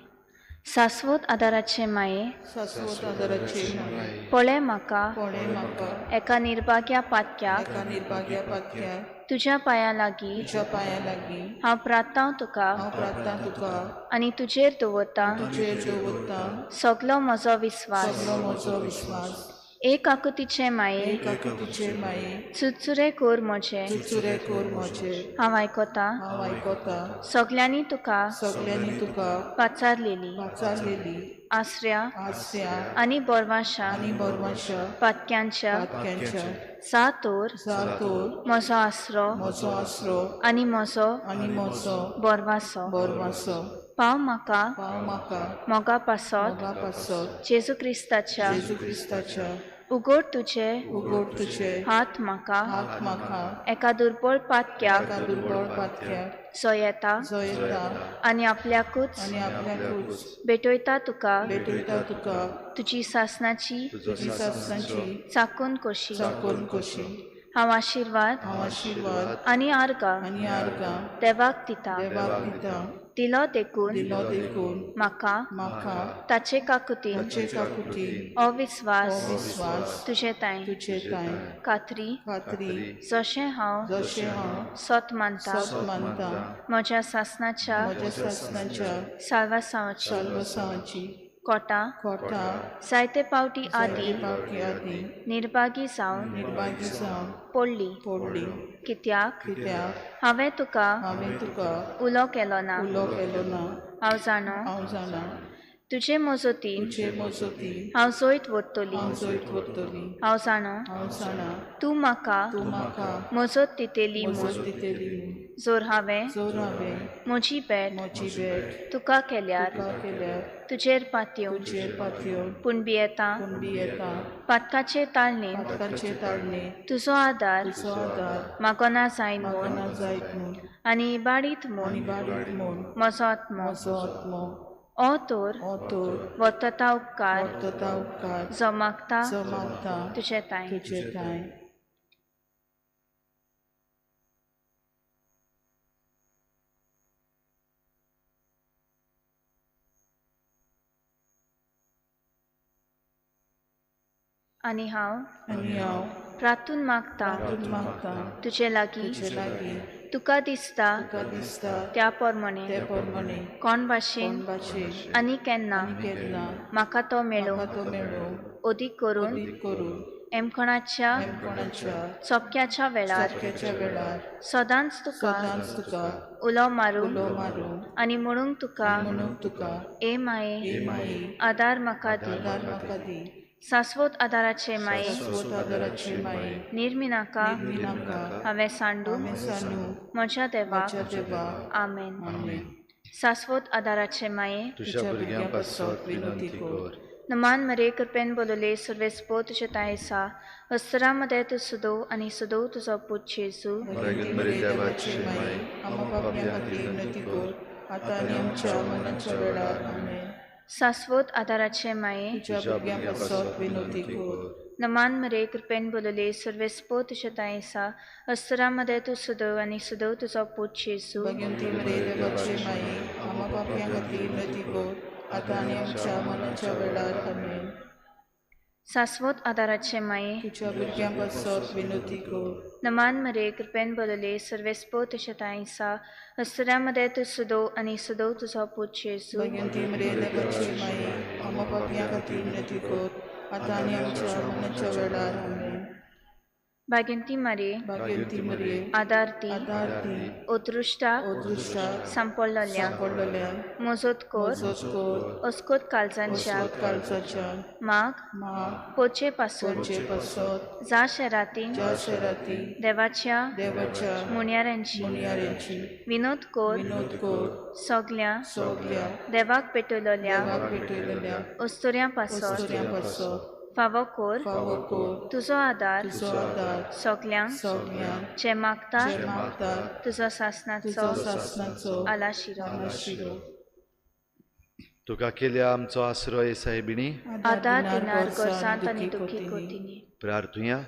सास्वत आदाराचे माये, सास्वत आदाराचे माये, पळय म्हाका, पळय म्हाका एका निर्भाग्या पातक्याक, एका निर्भाग्या पातक्याक, तुज्या पांयां लागीं, तुज्या पांयां लागीं हांव प्रार्थना तुका, हांव प्रार्थना तुका आनी तुजेर दवरतां, तुजेर दवरतां सगलो म्हजो विस्वास. सगलो म्हजो विस्वास. एक आकुतीचे माये, एक आकुतीचे माये, चुरचुरे कोर म्हजे, चुरचुरे कोर म्हजे, हांव आयकतां, हांव आयकतां सगल्यांनी तुका, सगल्यांनी तुका पाचारलेली, पाचारलेली आसऱ्या, आसऱ्या आनी बोरवाशा, आनी बोरवाशा पातक्यांच्या, पातक्यांच्या जा तोर, जा तोर म्हजो आसरो, म्हजो आसरो आनी म्हजो, आनी म्हजो बोरवासो, बोरवासो. पाव म्हाका, पाव म्हाका मोगा पासत, मोगा पासत जेजू क्रिस्ताच्या, जेजू क्रिस्ताच्या उगड तुजे, उगड तुजे हात म्हाका, हात म्हाका एका दुर्बळ पातक्याक, एका दुर्बळ पातक्याक, जो येता, जो येता आनी आपल्याकूच, आनी आपल्याकूच भेटयता तुका, भेटयता तुका तुजी सासनाची, तुजी सासनाची चाकून कशी, चाकून कशी. हांव आशिर्वाद, हांव आशिर्वाद आनी आर्गां, आनी आर्गां देवाक दिता, देवाक दिता. दिलो देखून, दिलो देखून म्हाका, म्हाका ताचे काकुतीन, ताचे काकुतीन अविस्वास, अविस्वास तुजे तांय, तुजे तांय खात्री, खात्री जशें हांव, जशें हांव सत मानता, सत मानता म्हज्या सासनाच्या, म्हज्या सासनाच्या साल्वासांवाची, साल्वासांवाची कोटा, कोटा जायते पावटी आदी, पावटी आदी निर्भागी जावन, निर्भागी जावन पडली, पडली. कित्याक, कित्याक हांवें तुका, हांवें तुका उलो केलो ना, उलो केलो ना. हांव जाणो, हांव जाणा तुजे मजतीन, तुजे मजतीन हांव जैत व्हरतली, हांव जैत व्हरतली. हांव जाणो, हांव जाणा तूं म्हाका, तूं म्हाका मजत दितली म्हूण, मजत दितली म्हूण. जर हांवें, जर हांवें म्हजी भेट, म्हजी भेट तुका केल्यार, तुका केल्यार तुजेर पातयेवन, तुजेर पातयेवन, पूण भियेता, पूण भियेता पातकाचे ताळणेन, पातकाचे ताळणेन तुजो आदार, तुजो आदार मागना जायत म्हूण, मागना जायत म्हूण आनी इबाडीत म्हूण, आनी इबाडीत म्हूण म्हजो आत्मो, म्हजो आत्मो ओ तोर, ओ तोर वर्तता उपकार, वर्तता उपकार जो मागता, जो मागता तुजे तांय, तुजे तांय. आनी हांव, आनी हांव प्रार्थून मागता, प्रार्थून मागता तुजे लागीं, तुजे लागीं तुका दिसता, तुका दिसता त्या प्रमाणे, त्या प्रमाणे कोण भाशेन, कोण भाशेन आनी केन्ना, आनी केन्ना म्हाका तो मेळूं, म्हाका तो मेळूं, अदीक करून, अदीक करून एमखणाच्या, एमखणाच्या चपक्याच्या वेळार, चपक्याच्या वेळार सदांच तुका, सदांच तुका उलो मारूं, उलो मारूं आनी म्हणूंक तुका, म्हणूंक तुका ए माये, ए माये आदार म्हाका दी, आदार म्हाका दी. सास्वत आदाराचे माये, सास्वत आदाराचे माये, निर्मिनाका, निर्मिनाका हांवें सांडू, हांवें सांडू म्हज्या देवाक. म्हज्या देवाक. आमेन. आमेन. सास्वत आदाराचे माये तुज्या भुरग्यां पासत विनंती कर. नमान मरे कृपेन बोलले सर्वेस्पो तुजे तायसा अस्तरा मदें तूं सदो आनी सदो तुजो पूत जेजू. मागीर मरे देवाचे माये आमकां पापयां खातीर विनंती कर आतां आनी आमच्या मरणाच्या वेळार. आमेन. सास्वत आदाराचे माये तुज्या भुरग्यां पासत विनंती कर. नमान मरे कृपेन बोलले सर्वेस्पो तुजे तायसा अस्तरा मदें तूं सदो आनी सदो तुजो पूत जेजू. भगिनी मरे देवाचे माये आमकां पापयां खातीर विनंती कर आतां आनी आमच्या मरणाच्या वेळार. आमेन. सास्वत आदाराचे माये तुज्या भुरग्यां पासत विनंती कर. नमान मरे कृपेन बोलले सर्वेस्पो तुजे तायसा अस्तरा मदें तूं सदो आनी सदो तुजो पूत जेजू. भगिनी मरे देवाचे माये आमकां पापयां खातीर विनंती कर आतां आनी आमच्या मरणाच्या वेळार. आमेन. भाग्यंती मारे भाग्यवंती मरिये आदार दी आदार दी अदृश्टाक अदृश्टाक सांपडलेल्या सांपडलेल्या मजत कर मजत कर अस्कोत काळजांच्या अस्कोत काळजाच्या माग माग पोचे पासून पोचे पासत जा शेराती ज्या शेराती देवाच्या देवाच्या मुणयाऱ्यांची मुणयाऱ्यांची विनोद कर विनोद कर सगल्या सगल्या देवाक पेटवलेल्या देवाक पेटयलेल्या अस्तुऱ्यां पासत अस्तुऱ्यां पासत फावो कर फावो कर तुजो आदार तुजो आदार सगल्यांक सगल्यांक जे मागतात जे मागतात तुजो सासनाचो तुजो सासनाचो आलाशिरो. आलाशिरो. तुका केल्या आमचो आसरो सायबिणी आदार दिनार गरजांत आनी दुखी कोतींनी. प्रार्थुया.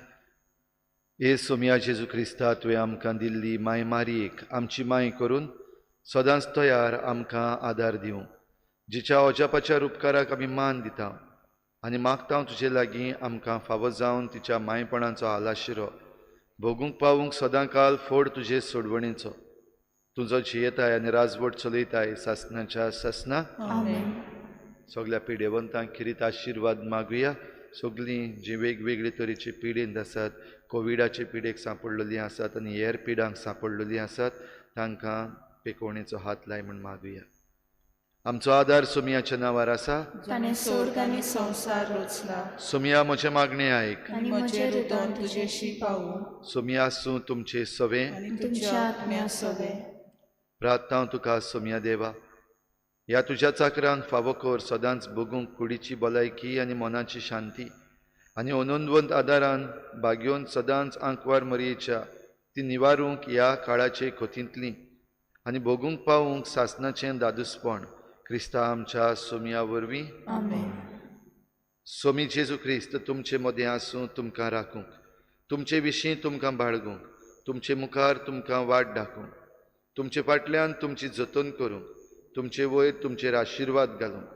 ए सोमया जेजू क्रिस्ता, तुवें आमकां दिल्ली माय मारयेक आमची माय करून सदांच तयार आमकां आदार दिवंक, जिच्या अजापाच्या उपकाराक आमी मान दिता आनी मागता तुजे लागीं आमकां फावो जावन तिच्या मायपणाचो आलाशिरो भोगूंक पावूंक सदांकाल फोड तुजे सोडवणेचो. तुजो जियेताय आनी राजवट चलयताय सासनाच्या सासना. आमेन. सगल्या पिडेवंतांक खेरीत आशिर्वाद मागुया. सगळीं जी वेगवेगळे तरेचे पिडेंत आसात, कोविडाचे पिडेक सांपडलेलीं आसात आनी हेर पिडांक सांपडलेलीं आसात, तांकां पेकोवणेचो हात लाय म्हूण मागुया. आमचो आदार सोमयाच्या नांवार आसा. ताणें स्वर्ग आनी संवसार रचला. सोमया म्हजें मागणें आयक आनी म्हजें रुदन तुजेशी पावूं. सोमया आसूं तुमचे सवें आनी तुमच्या आत्म्या सवें. प्रार्थना तुका सोमया देवा, ह्या तुज्या चाकरांक फावो कर सदांच भोगूंक कुडीची भलायकी आनी मनाची शांती आनी अनंदवंत आदारान भाग्योवन सदांच आंकवार मरयेच्या ती निवारूंक ह्या काळाचे खोतींतली आनी भोगूंक पावूंक सासनाचें दादूसपण क्रिस्ता आमच्या सोमया वरवीं. आमेन. सोमी जेजू क्रिस्त तुमचे मदें आसूं, तुमकां राखूंक, तुमचे विशीं तुमकां बाळगूंक, तुमचे मुखार तुमकां वाट दाखोवंक, तुमचे फाटल्यान तुमची जतन करूंक, तुमचे वयर तुमचेर आशिर्वाद घालूंक,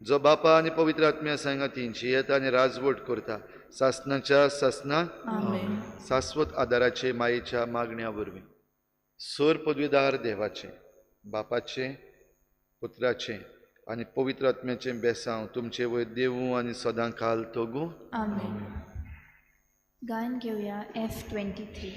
जो बापा आनी पवित्र आत्म्या सांगाती जियेता आनी राजवट करता सासनाच्या सासना. आमेन. सास्वत आदाराचे मायेच्या मागण्या वरवीं सोर पदवीदार देवाचें, बापाचें, पुत्राचें आनी पवित्र आत्म्याचें बेसांव तुमचे वयर देवूं आनी सदां काल तोगूं. आमेन. गायन घेवया F23.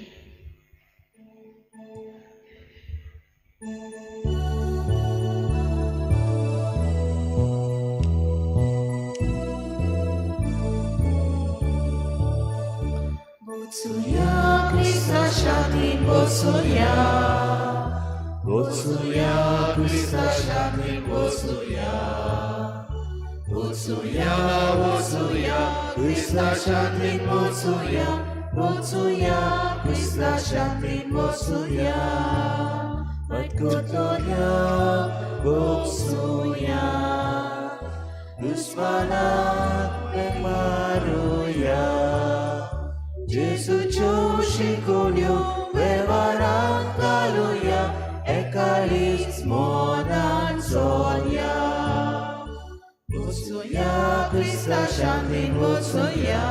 Vocuja Krista šatin, vocuja, vocuja Krista šatin, vocuja, vocuja, vocuja Krista šatin, vocuja, vocuja Krista šatin, vocuja, Matkutoja, vocuja, Usmana Maruya. Jesu choshikunyo wewarangaluya ekalis monan sonya. Vocuja Krista shantin vocuja,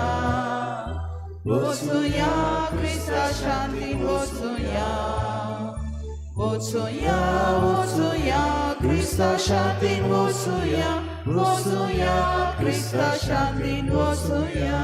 vocuja Krista shantin vocuja, vocuja vocuja Krista shantin vocuja, vocuja Krista shantin vocuja.